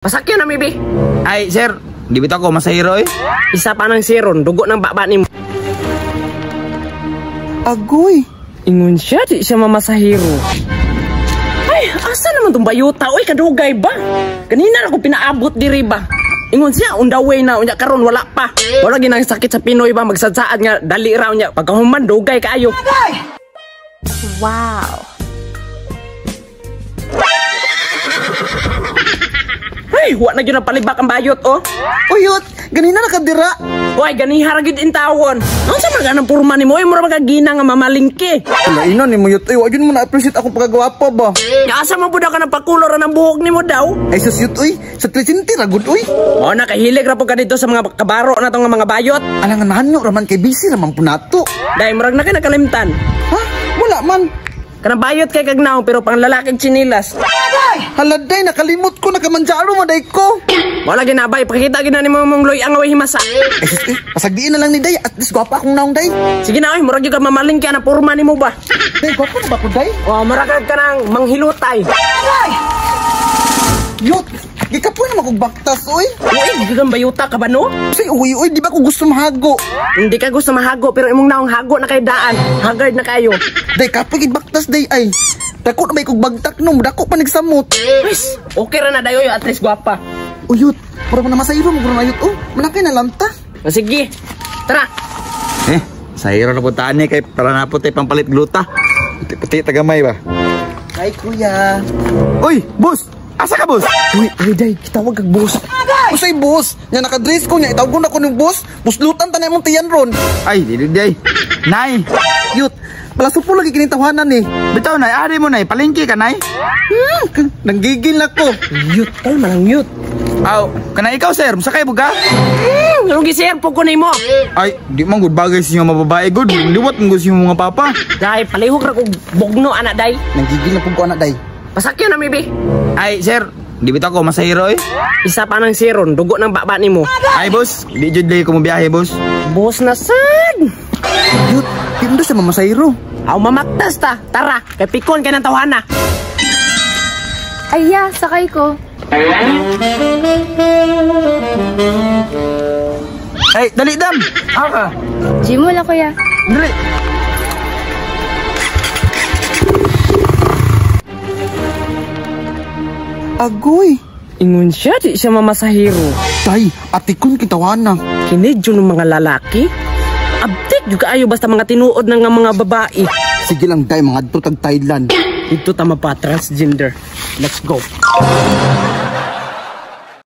Pasakyan na, maybe. Ay, sir, di bitaw ko masahiro eh. Isa pa ng siron, dugo ng baba ni mo. Agoy. Ingon siya, di siya mamasahiro. Ay, asa naman tong bayuta? Uy, kadugay ba? Kanina na ko pinaabot diri ba? Ingon siya, on the way na, unya karon wala pa. Wala ginang sakit sa Pinoy ba, magsadsaad nga, dali raw niya. Pagkahuman, dugay kaayo. Wow. Ay, wa na gyud ang palibak ang bayot, oh. Uyot, ganina nakadira. Uy, ganiha ra gyud intawon. Unsa man ganang purma nimo? Uy, mura magagina nga mamalingke. Wala ina ni mo yut. Ay, wa jud mo na appreciate akong pagkagwapo ba. Nya asa man pud ka ng pakulor ng buhok nimo daw? Ay sus yut uy, sa 3 ra gud uy. Mao na kahilig ra pud ka dito sa mga kabaro na tong mga bayot. Alangan hanyo ra man kay busy ra man pud nato. Dai murag na kay nakalimtan. Ha? Wala man. Kanang bayot kay kagnaw pero pang lalaking tsinilas. Hala day, nakalimot ko, nakamanjaro man day ko. Wala ginabay, pakita gina nimo mong loy ang away himasa. Ay sus, eh, pasagdiin na lang ni day. At least gwapa akong naong day. Sige na oy, murag gyud ka mamalingke ana porma nimo ba? Day, gwapa na ba ko day? Oh, murag ka nang manghilutay. Yut, gikapoy na makog baktas uy. Uy, gyud bayuta ka ba no? Say, uy, uy, di ba ko gusto mahago? Hindi ka gusto mahago pero imong naong hago na kay daan. Haggard na kayo. Day, kapoy gid baktas day ay. Dako na may kog bagtak no, dako pa nagsamot. Wis, okay ra na dayoy at least gwapa. Uyot, para man masayro mo na ayot oh. Manakay na lamta. O, sige. Tara. Eh, sahiro na puntaan ni kay para na po tayo pampalit gluta. Puti-puti tagamay ba? Hi kuya. Uy, boss! Asa ka, boss? Uy, uy day, kitawag kag boss. Usay boss, nya nakadress ko nya itawgon ako ning boss. Buslutan tanay mong tiyan ron. Ay, di di. Nay, Yut, palasupo lagi kining tawanan ni. bitaw nay, ari mo nay, palengke ka nay. Nanggigil na ko. Yut, kalma lang yut. Aw, kana ikaw sir, musakay mo ka? Anong giserpo ko nimo? Ay, di man gud bagay sa inyo mga babae gud. Liwat mo gud sa inyo mga papa. Dai, palihog ra kog bugno ana day. Nanggigil na pud ko anak day. Pasakyan na maybe. Ay, sir, di bitaw ko masahiro eh. Isa pa ng siron, dugo ng baba nimo. Ay, boss, di jud lagi ko mobiyahe, boss. Boss na sad. Yut, di mo siya mamasayro. Aw mamaktas ta. Tara, kay pikon kay ng tawhana. Ay, ya, sakay ko. Ay, dali dam. Aka. Gym wala, kuya. Dali. Agoy. Ingon siya, di siya mamasahiro. Day, atikon kitawana. Kini jud ng mga lalaki. Abtik jud kaayo basta mga tinuod ng mga babae. Sige lang day, mga adto tag Thailand. Dito tama pa transgender. Let's go.